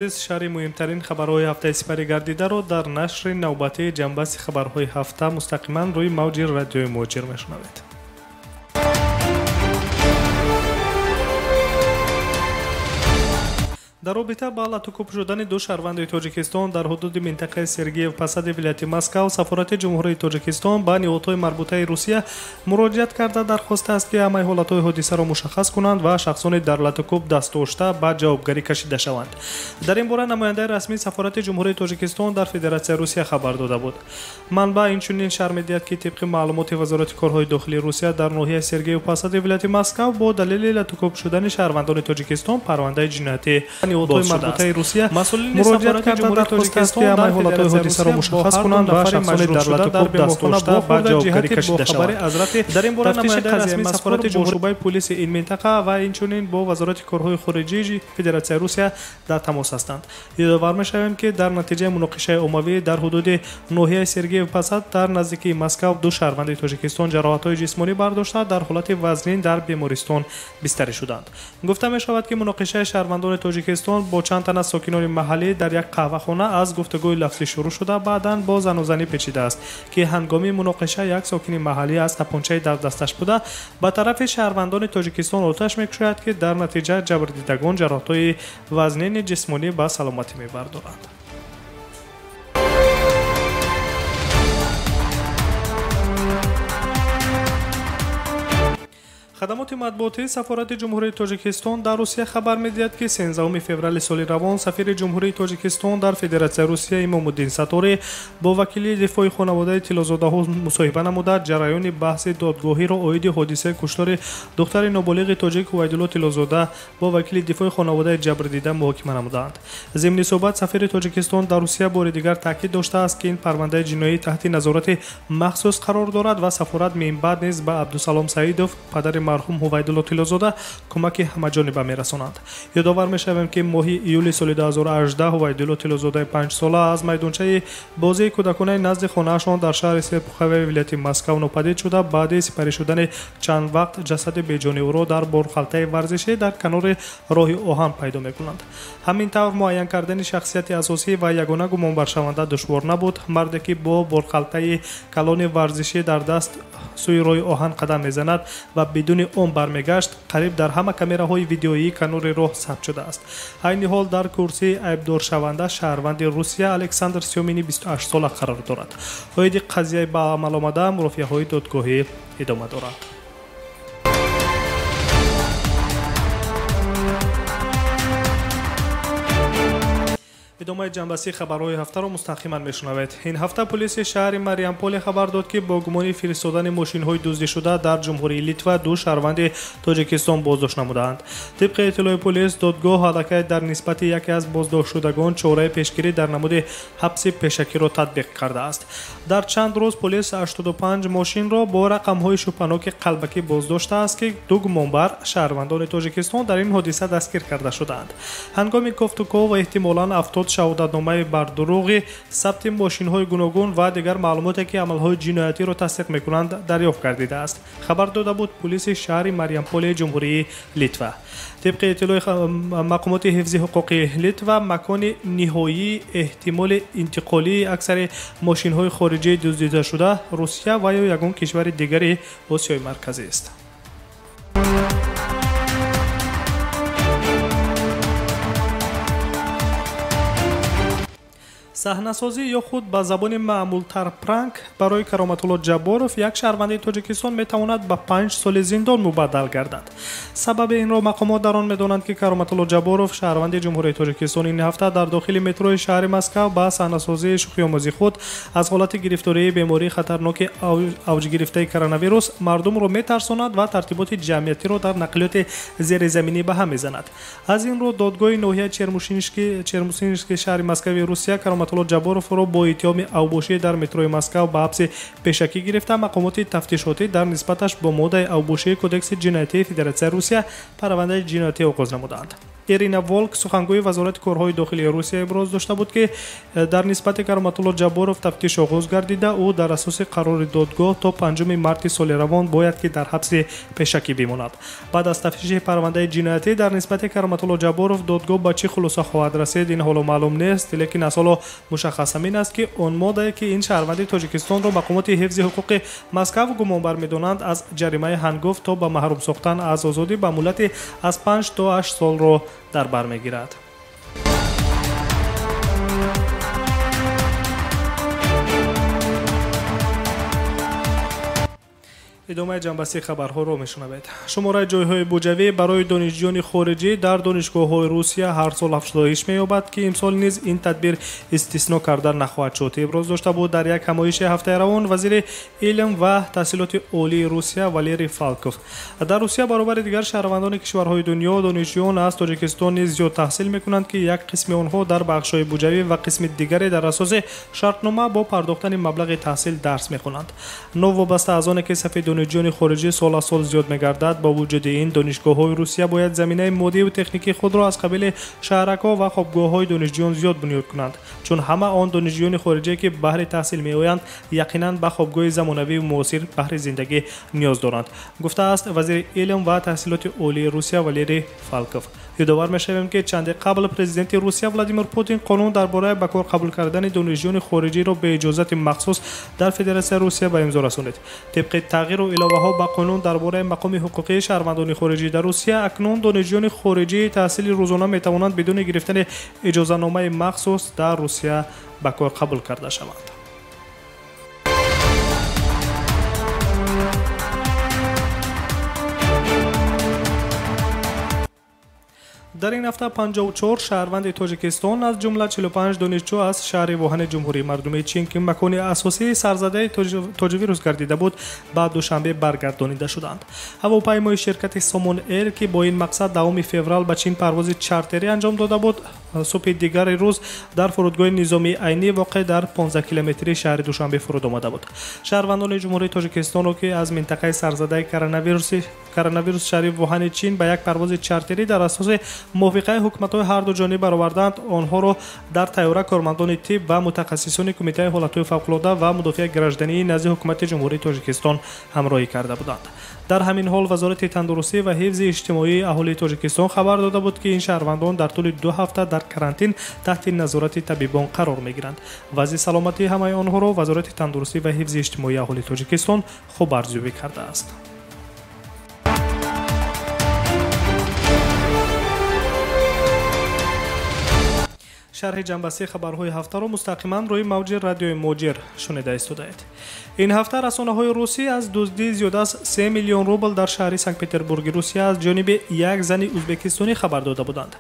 Шаҳри муҳимтарин хабарҳои ҳафтаи сипарӣ гардидаро дар нашри навбатии ҷанбаси хабарҳои ҳафта мустақиман рӯи мавҷи радиои Муҳоҷир мешунавед. Дар робита ба латукӯб шудани ду шаҳрванди Тоҷикистон дар ҳудуди минтақаи Сергиев Посади вилояти Москав, Сафорати Ҷумҳурии Тоҷикистон ба ниҳодҳои марбутаи Русия муроҷиат карда дархостааст, ки ҳамаи ҳолатҳои ҳодисаро мушаххас кунанд ва шахсони дар латукӯб даст дошта ба ҷавобгарӣ кашида шаванд. Дар ин бора намояндаи расмии Сафорати Ҷумҳурии Тоҷикистон дар Федератсияи Русия хабар дода буд. Манбаъ инчунин шарҳ медиҳад, ки тибқи маълумоти Вазорати корҳои дохилии Русия дар ноҳияи Сергиев Посади вилояти Москав бо далели латукӯб шудани шаҳрвандони Тоҷикистон парвандаи ҷиноятӣ ниҳодҳои марбутаи Русия муроҷиат карда дархостааст, ки ҳамаи ҳолатҳои ҳодисаро мушаххас кунанд ва шахсони дар латукӯб даст дошта ба ҷавобгарӣ кашида шаванд. Дар ин бора намояндаи расмии Сафорати бо шӯъбаи пулиси ин минтақа ва инчунин бо Вазорати корҳои хориҷии Федератсияи Русия дар тамос ҳастанд. Ёдовар мешавем, ки дар натиҷаи муноқишаи оммавӣ дар ҳудуди ноҳияи Сергиев Посад дар наздикии Москав ду шаҳрванди Тоҷикистон ҷароҳатҳои ҷисмонӣ бардошта дар ҳолати вазнин дар бемористон бистарӣ шуданд. Гуфта мешавад, ки муноқишаи шаҳрвандони Тоҷикистон бо чанд тан аз сокинони маҳаллӣ дар як қаҳвахона аз гуфтугӯи лафзӣ шурӯъ шуда, баъдан бо занузанӣ печидааст, ки ҳангоми муноқиша як сокини маҳаллӣ аз тапончаи дар дасташ буда ба тарафи шаҳрвандони Тоҷикистон оташ мекушояд, ки дар натиҷа ҷабрдидагон ҷароҳатҳои вазнини ҷисмонӣ ба саломатӣ мебардоранд. Хадамоти матбуотии Сафорати Ҷумҳурии Тоҷикистон дар Русия хабар медиҳад, ки 13 феврали соли равон сафири Ҷумҳурии Тоҷикистон дар Федератсияи Русия Имомуддин Саторӣ бо вакили дифои хонаводаи Тиллозодаҳо мусоҳиба намуда ҷараёни баҳси додгоҳиро оиди ҳодисаи куштори духтари ноболиғи тоҷик Ҳувайдулло Тиллозода бо вакили дифои хонаводаи ҷабрдида муҳокима намуданд. Зимни суҳбат сафири Тоҷикистон дар Русия бори дигар таъкид доштааст, ки ин парвандаи ҷиноӣ таҳти назорати махсус қарор дорад ва сафорат минбаъд низ ба Абдусалом Саидов, падари марҳум Ҳувайдулло Тиллозода, кӯмаки ҳамаҷониба мерасонанд. Ёдовар мешавем, ки моҳи июли соли 2018 Ҳувайдулло Тиллозодаи 5-сола аз майдончаи бозии кӯдаконаи назди хонаашон дар шаҳри Серпухове вилояти Москав нопадид шуда, баъди сипарӣ шудани чанд вақт ҷасади беҷони ӯро дар борхалтаи варзишӣ дар канори роҳи оҳан пайдо мекунанд. Ҳамин тавр муайян кардани шахсияти асосӣ ва ягона гумонбаршаванда душвор набуд. Марде ки бо борхалтаи калони варзишӣ дар даст сӯи роҳи оҳан қадам мезанад ва бидуни он бармегашт, қариб дар ҳама камераҳои видеоии канори роҳ сабт шудааст. Айни ҳол дар курсии айбдоршаванда шаҳрванди Русия Александр Сёмини 28-сола қарор дорад. Оиди қазияи ба амал омада мурофиаҳои додгоҳӣ идома дорад. Идомаи ҷанбасии хабарҳои ҳафтаро мустақиман мешунавед. Ин ҳафта полиси шаҳри Мариамполе хабар дод, ки бо гумони фиристодани мошинҳои дуздишуда дар Ҷумҳурии Литва ду шаҳрванди Тоҷикистон боздошт намудаанд. Тибқи иттилои полис, додгоҳ аллакай дар нисбати яке аз боздоштшудагон чораи пешгирӣ дар намуди ҳабси пешакиро татбиқ кардааст. Дар чанд рӯз полис 85 мошинро бо рақамҳои шубҳаноки қалбакӣ боздоштааст, ки ду гумонбар шаҳрвандони Тоҷикистон дар ин ҳодиса дастгир карда шудаанд. Ҳангоми кофтуков ва эҳтимолан 70 шаҳодатномаи бардурӯғи сабти мошинҳои гуногун ва дигар маълумоте, ки амалҳои ҷиноятиро тасдиқ мекунанд, дарёфт гардидааст, хабар дода буд полиси шаҳри Мариамполи Ҷумҳурии Литва. Тибқи иттилои мақомоти ҳифзи ҳуқуқи Литва, макони ниҳоии эҳтимоли интиқолии аксари мошинҳои хориҷии дуздидашуда Русия ва ё ягон кишвари дигари Осиёи Марказист. Саҳнасозӣ ё худ ба забони маъмултар пранк барои Кароматулло Ҷабборов, як шаҳрванди Тоҷикистон, метавонад ба 5 соли зиндон мубаддал гардад. Сабаби инро мақомот дар он медонанд, ки Кароматулло Ҷабборов, шаҳрванди Ҷумҳурии Тоҷикистон, ин ҳафта дар дохили метрои шаҳри Москав ба саҳнасозии шӯхиомӯзи худ аз ҳолати гирифтории бемории хатарноки авҷгирифтаи коронавирус мардумро метарсонад ва тартиботи ҷамъиятиро дар нақлиёти зеризаминӣ ба ҳам мезанад. Аз ин рӯ додгоҳи ноҳияи Чермусински шаҳри Москави Русия Кароматулло Ҷабборовро бо иттиҳоми авбошӣ дар метрои Москав ба ҳабси пешакӣ гирифта, мақомоти тафтишотӣ дар нисбаташ бо моддаи авбошии Кодекси ҷиноятии Федератсияи Русия парвандаи ҷиноятӣ оғоз намуданд. Ирина Волк, сухангӯи Вазорати корҳои дохилии Русия, иброз дошта буд, ки дар нисбати Кароматулло Ҷабборов тафтиш оғоз гардида, ӯ дар асоси қарори додгоҳ то 5 марти соли равон бояд ки дар ҳабси пешакӣ бимонад. Баъд аз тафтиши парвандаи ҷиноятӣ дар нисбати Кароматулло Ҷабборов додгоҳ ба чӣ хулоса хоҳад расид, ин ҳоло маълум нест, лекин аз ҳоло мушаххас ҳамин аст, ки он моддае, ки ин шаҳрванди Тоҷикистонро мақомоти ҳифзи ҳуқуқи Москав гумонбар медонанд, аз ҷаримаи ҳангофт то ба маҳрум сохтан аз озодӣ ба муҳлати аз 5 то 8 солро дар бар мегирад. Идомаи ҷанбасти хабарҳоро мешунавед. Шумораи ҷойҳои буҷавӣ барои донишҷӯёни хориҷӣ дар донишгоҳҳои Русия ҳар сол афзоиш меёбад, ки имсол низ ин тадбир истисно карда нахоҳад шуд. Иброз дошта буд дар як ҳамоиши ҳафтаи равон вазири илм ва таҳсилоти олии Русия Валерий Фалков. Дар Русия баробари дигар шаҳрвандони кишварҳои дунё донишҷӯён аз Тоҷикистон низ зиёд таҳсил мекунанд, ки як қисми онҳо дар бахшҳои буҷавӣ ва қисми дигаре дар асоси шартнома бо пардохтани маблағи таҳсил дарс мехонанд. Новобаста аз оне ки сафи донишҷӯёни хориҷӣ сол аз сол зиёд мегардад, бо вуҷуди ин донишгоҳҳои Русия бояд заминаи моддиву техникии худро аз қабили шаҳракҳо ва хобгоҳҳои донишҷӯён зиёд бунёд кунанд, чун ҳама он донишҷӯёни хориҷие, ки баҳри таҳсил меоянд, яқинан ба хобгоҳи замонавию муосир баҳри зиндагӣ ниёз доранд, гуфтааст вазири илм ва таҳсилоти олии Русия Валерий Фалков. Ёдовар мешавем, ки чанде қабл президенти Русия Владимир Путин қонун дар бораи ба кор қабул кардани донишҷӯёни хориҷиро бе иҷозати махсус дар Федератсияи Русия ба имзо расонид. Тибқи тағйиру иловаҳо ба қонун дар бораи мақоми ҳуқуқии шаҳрвандони хориҷӣ дар Русия, акнун донишҷӯёни хориҷии таҳсили рӯзона метавонанд бидуни гирифтани иҷозаномаи махсус дар Русия ба кор қабул карда шаванд. Дар ин ҳафта 54 шаҳрванди Тоҷикистон, аз ҷумла 45 донишҷӯ аз шаҳри Вуҳани Ҷумҳурии Мардумии Чин, ки макони асосии сарзадаи тоҷивирус гардида буд, ба Душанбе баргардонида шуданд. Ҳавопаймои ширкати Сомон Эйр, ки бо ин мақсад 10 феврал ба Чин парвози чартерӣ анҷом дода буд, субҳи дигари рӯз дар фурудгоҳи низомии Айнӣ воқеъ дар 15 километрии шаҳри Душанбе фуруд омада буд. Шаҳрвандони Ҷумҳурии Тоҷикистонро, ки аз минтақаи сарзадаи коронавирус шаҳри Вуҳани Чин ба як парвози чартерӣ дар асоси мувофиқаи ҳукуматҳои ҳарду ҷониб бароварданд, онҳоро дар тайёра кормандони тиб ва мутахассисони Кумитаи ҳолатҳои фавқулода ва мудофиаи граждании назди ҳукумати Ҷумҳурии Тоҷикистон ҳамроҳӣ карда буданд. Дар ҳамин ҳол Вазорати тандурустӣ ва ҳифзи иҷтимоии аҳолии Тоҷикистон хабар дода буд, ки ин шаҳрвандон дар тӯли 2 ҳафта дар карантин таҳти назорати табибон қарор мегиранд. Вазъи саломатии ҳамаи онҳоро Вазорати тандурустӣ ва ҳифзи иҷтимоии аҳолии Тоҷикистон хуб арзёбӣ кардааст. Шарҳи ҷанбасти хабарҳои ҳафтаро мустақиман рӯи мавҷи радиои Моҷир шунида истодаед. Ин ҳафта расонаҳои русӣ аз дуздии зиёда аз 3 миллион рубл дар шаҳри Санкт-Петербурги Русия аз ҷониби як зани ӯзбекистонӣ хабар дода буданд.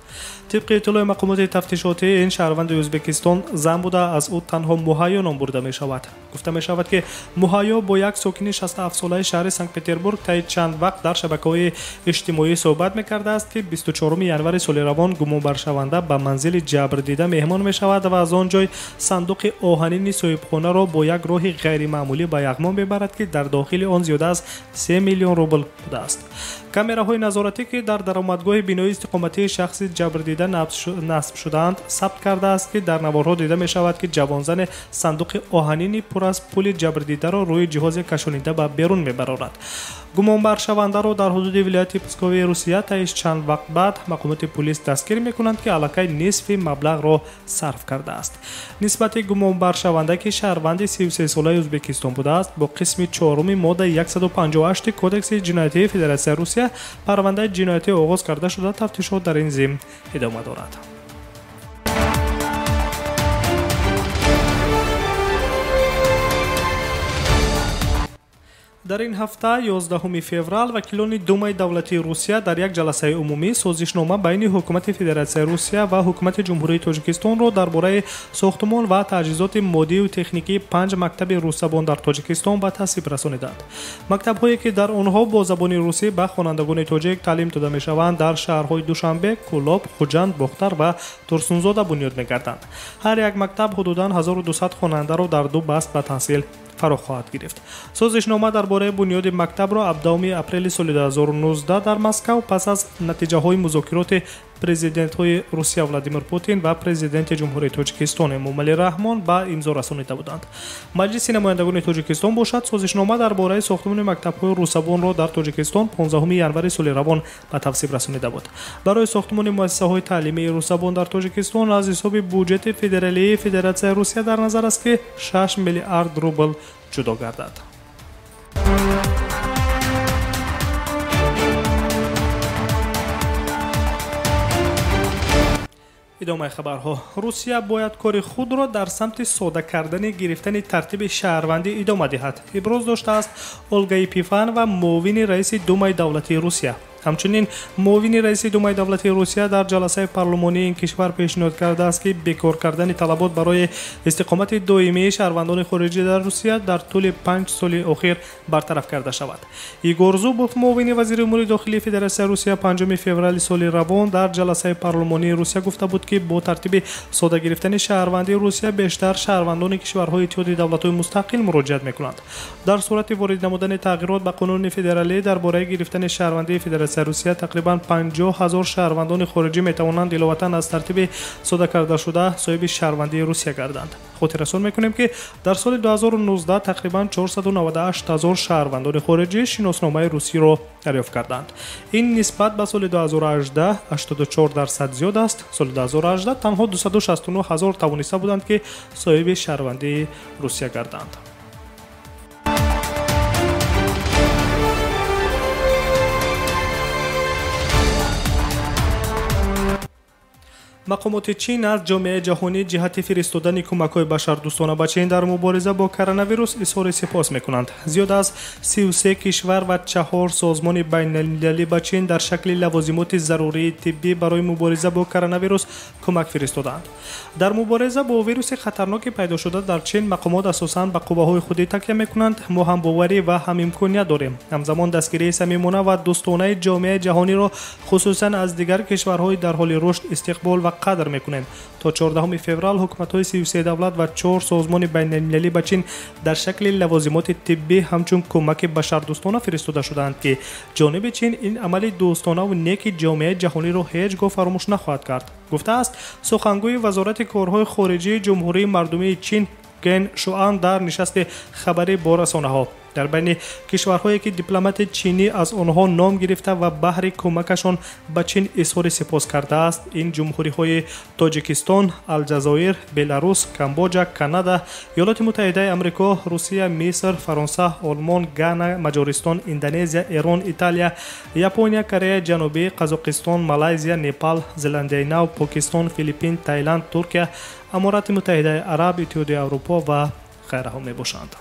Тибқи иттилои мақомоти тафтишотӣ, ин шаҳрванди Ӯзбекистон зан буда, аз ӯ танҳо Муҳайё ном бурда мешавад. Гуфта мешавад, ки Муҳайё бо як сокини 67-солаи шаҳри Санкт-Петербург таи чанд вақт дар шабакаҳои иҷтимоӣ суҳбат мекардааст, ки 24 январи соли равон гумонбаршаванда ба манзили ҷабрдида меҳмон мешавад ва аз он ҷой сандуқи оҳанини соҳибхонаро бо як роҳи ғайримаъмулӣ ба яғмо мебарад, ки дар дохили он зиёда аз 3 миллион рубл будааст. Камераҳои назоратӣ, ки дар даромадгоҳи бинои истиқоматии шахси ҷабрдида насб шудаанд, сабт кардааст, ки дар наворҳо дида мешавад, ки ҷавонзане сандуқи оҳанини пур аз пули ҷабрдидаро рӯи ҷиҳозе кашонида ба берун мебарорад. Гумонбаршавандаро дар ҳудуди вилояти Пскови Русия таи чанд вақт баъд мақомоти пулис дастгир мекунанд, ки аллакай нисфи маблағро сарф кардааст. Нисбати гумонбаршаванда, ки шаҳрванди 33-солаи Ӯзбекистон будааст, бо қисми 4 моддаи 158 Кодекси ҷиноятии Федератсияи Русия парвандаи ҷиноятӣ оғоз карда шуда, тафтишот дар ин зимн идома дорад. Дар ин ҳафта 11 феврал вакилони Думаи давлатии Русия дар як ҷаласаи умумӣ созишнома байни ҳукумати Федератсияи Русия ва ҳукумати Ҷумҳурии Тоҷикистонро дар бораи сохтумон ва таҷҳизоти моддию техникии 5 мактаби русзабон дар Тоҷикистон ба тасвиб расониданд. Мактабҳое, ки дар онҳо бо забони русӣ ба хонандагони тоҷик таълим дода мешаванд, дар шаҳрҳои Душанбе, Кӯлоб, Хуҷанд, Бохтар ва Турсунзода бунёд мегарданд. Ҳар як мактаб ҳудудан 1200 хонандаро дар 2 баст ба таҳсил фаро хоҳад гирифт. Созишнома дар бораи бунёди мактабро 17 апрели соли 2019 дар Москав пас аз натиҷаҳои музокироти президентҳои Русия Владимир Путин ва президенти Ҷумҳурии Тоҷикистон Эмомалӣ Раҳмон ба имзо расонида буданд. Маҷлиси намояндагони Тоҷикистон бошад, созишнома дар бораи сохтмони мактабҳои русзабонро дар Тоҷикистон 15 январи соли равон ба тасвиб расонида буд. Барои сохтмони муассисаҳои таълимии русзабон дар Тоҷикистон аз ҳисоби буҷети федералии Федератсияи Русия дар назар аст, ки 6 миллиард рубл ҷудо гардад. Идомаи хабарҳо. Русия бояд кори худро дар самти сода кардани гирифтани тартиби шаҳрвандӣ идома диҳад, иброз доштааст Олга Епифанова, муовини раиси Думаи давлатии Русия. Ҳамчунин муовини раиси Думаи давлатии Русия дар ҷаласаи парлумонии ин кишвар пешниҳод кардааст, ки бекор кардани талабот барои истиқомати доимии шаҳрвандони хориҷӣ дар Русия дар тӯли 5 соли охир бартараф карда шавад. Игор Зубов, муовини вазири умури дохилии Федератсияи Русия, 5 феврали соли равон дар ҷаласаи парлумонии Русия гуфта буд, ки бо тартиби сода гирифтани шаҳрвандии Русия бештар шаҳрвандони кишварҳои Иттиҳоди давлатҳои мустақил муроҷиат мекунанд. Дар сурати ворид намудани тағйирот ба қонуни федералӣ дар бораи гирифтани шаҳрвандии Федератсияи Русия тақрибан 50 ҳазор шаҳрвандони хориҷӣ метавонанд иловатан аз тартиби сода кардашуда соҳиби шаҳрвандии Русия гарданд. Хотиррасон мекунем, ки дар соли 2019 тақрибан 498 ҳазор шаҳрвандони хориҷӣ шиносномаи русиро дарёфт карданд. Ин нисбат ба соли 2018 84% зиёд аст. Соли 2018 танҳо 269 ҳазор тавониста буданд, ки соҳиби шаҳрвандии Русия гарданд. Мақомоти Чин аз ҷомеаи ҷаҳонӣ ҷиҳати фиристодани кӯмакҳои башардӯстона ба Чин дар мубориза бо коронавирус изҳори сипос мекунанд. Зиёд аз 33 кишвар ва 4 созмони байналмилалӣ ба Чин дар шакли лавозимоти зарурии тиббӣ барои мубориза бо коронавирус кӯмак фиристодаанд. Дар мубориза бо вируси хатарноки пайдошуда дар Чин мақомот асосан ба қувваҳои худӣ такя мекунанд. Мо ҳам боварӣ ва ҳам имконият дорем. Ҳамзамон дастгирии самимона ва дӯстонаи ҷомеаи ҷаҳониро хусусан аз дигар кишварҳои дар ҳоли рушд истиқбол ва қадр мекунем. То 14 феврал ҳукуматҳои 33 давлат ва 4 созмони байналмилалӣ ба Чин дар шакли лавозимоти тиббӣ ҳамчун кӯмаки башардӯстона фиристода шудаанд, ки ҷониби Чин ин амали дӯстонаву неки ҷомеаи ҷаҳониро ҳеҷ гоҳ фаромӯш нахоҳад кард, гуфтааст сухангӯи Вазорати корҳои хориҷии Ҷумҳурии мардумии Чин Ген Шуан дар нишасти хабарӣ бо расонаҳо. Дар байни кишварҳое ки дипломати чинӣ аз онҳо ном гирифта ва баҳри кӯмакашон ба Чин изҳори сипос кардааст, ин ҷумҳуриҳои Тоҷикистон, Алҷазоир, Беларус, Камбоҷа, Канада, Иёлоти Муттаҳидаи Амрико, Русия, Миср, Фаронса, Олмон, Гана, Маҷористон, Индонезия, Эрон, Италия, Япония, Кореяи Ҷанубӣ, Қазоқистон, Малайзия, Непал, Зеландияи Нав, Покистон, Филиппин, Таиланд, Туркия, Аморати Муттаҳидаи Араб, Иттиҳоди Аврупо ва ғайраҳо мебошанд.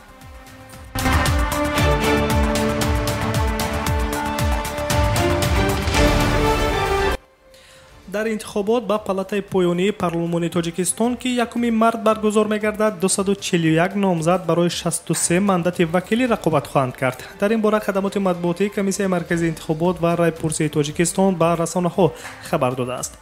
Дар интихобот ба палатаи поёнии парлумони Тоҷикистон, ки 1 март баргузор мегардад, 241 номзад барои 63 мандати вакилӣ рақобат хоҳанд кард. Дар ин бора хадамоти матбуотии Комиссияи марказии интихобот ва райпурсии Тоҷикистон ба расонаҳо хабар додааст.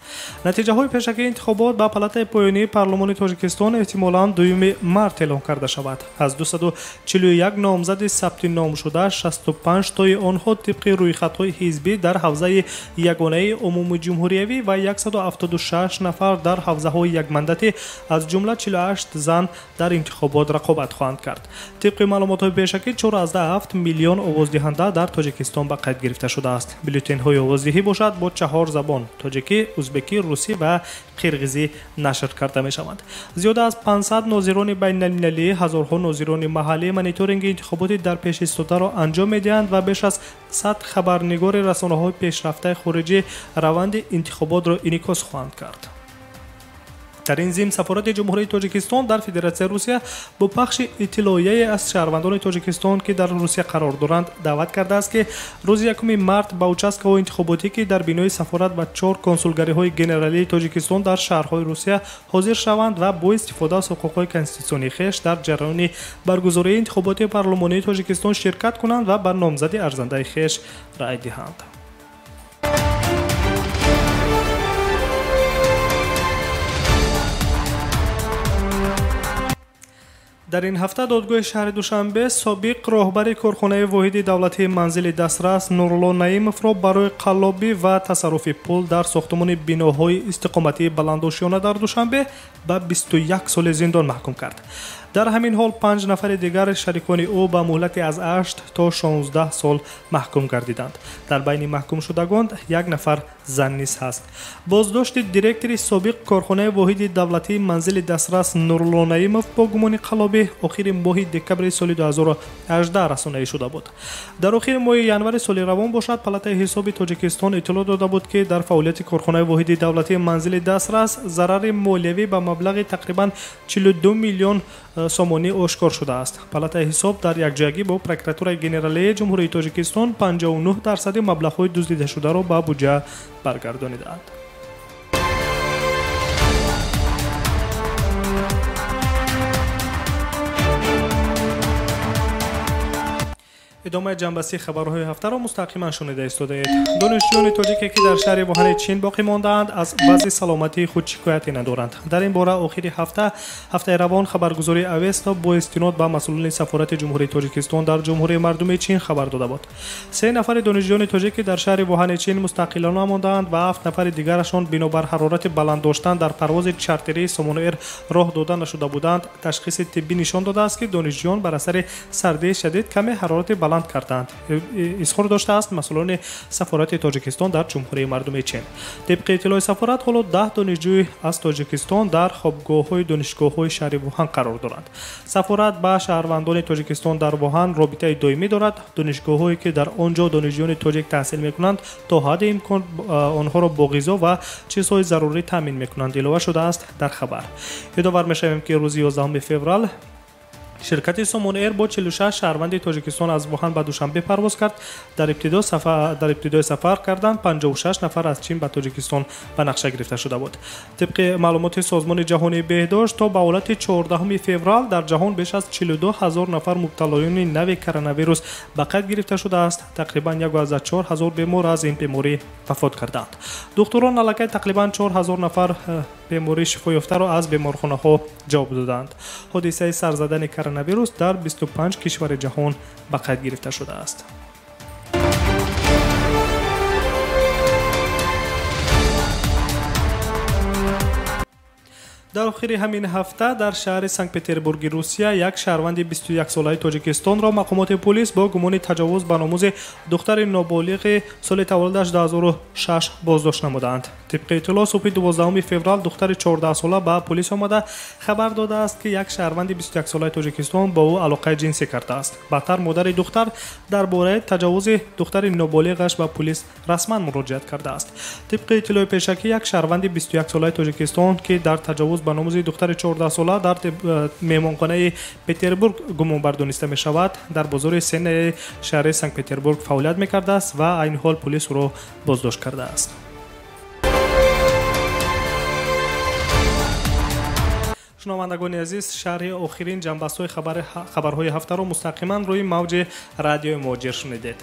Натиҷаҳои пешакии интихобот ба палатаи поёнии парлумони Тоҷикистон эҳтимолан 2 март эълон карда шавад. Аз 241 номзади сабти номшуда 65 тои онҳо тибқи рӯйхатҳои ҳизбӣ дар ҳавзаи ягонаи умумиҷумҳуриявӣ ва 176 нафар дар ҳавзаҳои якмандатӣ, аз ҷумла 48 зан дар интихобот рақобат хоҳанд кард. Тибқи маълумотҳои пешакӣ 4,7 миллион овоздиҳанда дар Тоҷикистон ба қайд гирифта шудааст. Бюллетенҳои овоздиҳӣ бошад бо 4 забон тоҷикӣ, узбекӣ, русӣ ва қирғизӣ нашр карда мешаванд. Зиёда аз 500 нозирони байналмилалӣ, ҳазорҳо нозирони маҳаллӣ мониторинги интихоботи дар пеш истодаро анҷом медиҳанд ва беш аз 100 хабарнигори расонаҳои пешрафтаи хориҷӣ раванди интихоботро инъикос хоҳанд кард. Дар ин зимн сафорати Ҷумҳурии Тоҷикистон дар Федератсияи Русия бо пахши иттилоияе аз шаҳрвандони Тоҷикистон, ки дар Русия қарор доранд, даъват кардааст, ки рӯзи 1 март ба участкаҳои интихоботӣ, ки дар бинои сафорат ва 4 консулгариҳои генералии Тоҷикистон дар шаҳрҳои Русия ҳозир шаванд ва бо истифода аз ҳуқуқҳои конститутсионии хеш дар ҷараёни баргузории интихоботи парлумонии Тоҷикистон ширкат кунанд ва ба номзади арзандаи хеш раъй диҳанд. Дар ин ҳафта додгоҳи шаҳри Душанбе собиқ роҳбари корхонаи воҳиди давлатии манзили дастрас Нурулло Наимовро барои қаллобӣ ва тасарруфи пул дар сохтумони биноҳои истиқоматии баландошёна дар Душанбе ба 21 соли зиндон маҳкум кард. Дар ҳамин ҳол 5 нафари дигар шарикони ӯ ба муҳлати аз 8 то 16 сол маҳкум гардиданд. Дар байни маҳкумшудагон як нафар зан низ ҳаст. Боздошти директори собиқ корхонаи воҳиди давлатии манзили дастрас Нурулло Наимов бо гумони қаллобӣ охири моҳи декабри соли 2018 расонаӣ шуда буд. Дар охири моҳи январи соли равон бошад, Палатаи ҳисоби Тоҷикистон иттилоъ дода буд, ки дар фаъолияти корхонаи воҳиди давлатии манзили дастрас зарари молиявӣ ба маблағи тақрибан 42 миллион сомонӣ ошкор шудааст. Палатаи ҳисоб дар якҷоягӣ бо Прокуратураи Генералии Ҷумҳурии Тоҷикистон 59% маблағҳои дуздидашударо ба буҷа баргардонидаанд. Идомаи ҷанбасти хабарҳои ҳафтаро мустақиман шунида истодаед. Донишҷӯёни тоҷике, ки дар шаҳри Вуҳани Чин боқӣ мондаанд, аз вазъи саломатии худ шикояте надоранд. Дар ин бора охири ҳафтаи равон хабаргузории Авесто бо истинод ба масъулони сафорати Ҷумҳурии Тоҷикистон дар Ҷумҳурии Мардумии Чин хабар дода буд. 3 нафари донишҷӯёни тоҷик, ки дар шаҳри Вуҳани Чин мустақилона мондаанд ва 7 нафари дигарашон бинобар ҳарорати баланд доштан дар парвози чартерии Сомон Эйр роҳ дода нашуда буданд, ташхиси тиббӣ нишон додааст, ки донишҷӯён бар асари сардии шадид каме ҳарорати баланд карданд, изҳор доштааст масъулони сафорати Тоҷикистон дар Ҷумҳурии Мардумии Чин. Тибқи иттилои сафорат, ҳоло 10 донишҷӯй аз Тоҷикистон дар хобгоҳҳои донишгоҳҳои шаҳри Вуҳан қарор доранд. Сафорат ба шаҳрвандони Тоҷикистон дар Вуҳан робитаи доимӣ дорад. Донишгоҳҳое, ки дар он ҷо донишҷӯёни тоҷик таҳсил мекунанд, то ҳадди имкон онҳоро бо ғизо ва чизҳои зарурӣ таъмин мекунанд, илова шудааст дар хабар. Ёдовар мешавем, ки рӯзи 11 феврал ширкати Сомон Эйр бо 46 шаҳрванди Тоҷикистон аз Вуҳан ба Душанбе парвоз кард. Дар ибтидои сафар кардан 56 нафар аз Чин ба Тоҷикистон ба нақша гирифта шуда буд. Тибқи маълумоти Созмони ҷаҳонии беҳдошт, то ба ҳолати 14 феврал дар ҷаҳон беш аз 42 ҳазор нафар мубталоёни нави коронавирус ба қайд гирифта шудааст. Тақрибан 1,4 ҳазор бемор аз ин беморӣ вафот кардаанд. Духтурон аллакай тақрибан 4 ҳазор нафар бемории шифоёфтаро аз беморхонаҳо ҷавоб додаанд. Ҳодисаи сар задани коронавирус дар 25 кишвари ҷаҳон ба қайд гирифта шудааст. Дар охири ҳамин ҳафта дар шаҳри Санкт-Петербурги Русия як шаҳрванди 21-солаи Тоҷикистонро мақомоти полис бо гумони таҷовуз ба номузи духтари ноболиғи соли таваллудаш 2006 боздошт намуданд. Тибқи иттилоъ, субҳи 12 феврал духтари 14-сола ба полис омада хабар додааст, ки як шаҳрванди 21-солаи Тоҷикистон бо ӯ алоқаи ҷинсӣ кардааст. Баъдтар модари духтар дар бораи таҷовузи духтари ноболиғаш ба полис расман муроҷиат кардааст. Тибқи иттилои пешакӣ, як шаҳрванди 21-солаи Тоҷикистон, ки дар таҷовуз ба номузи духтари 14-сола дар меҳмонхонаи Петербург гумонбар дониста мешавад, дар бозори Сенаи шаҳри Санкт-Петербург фаъолият мекардааст ва айни ҳол полис ӯро боздошт кардааст. Шунавандагони азиз, шарҳи охирин ҷанбастҳои хабарҳои ҳафтаро мустақиман рӯи мавҷи радиои Муҳоҷир шунидед.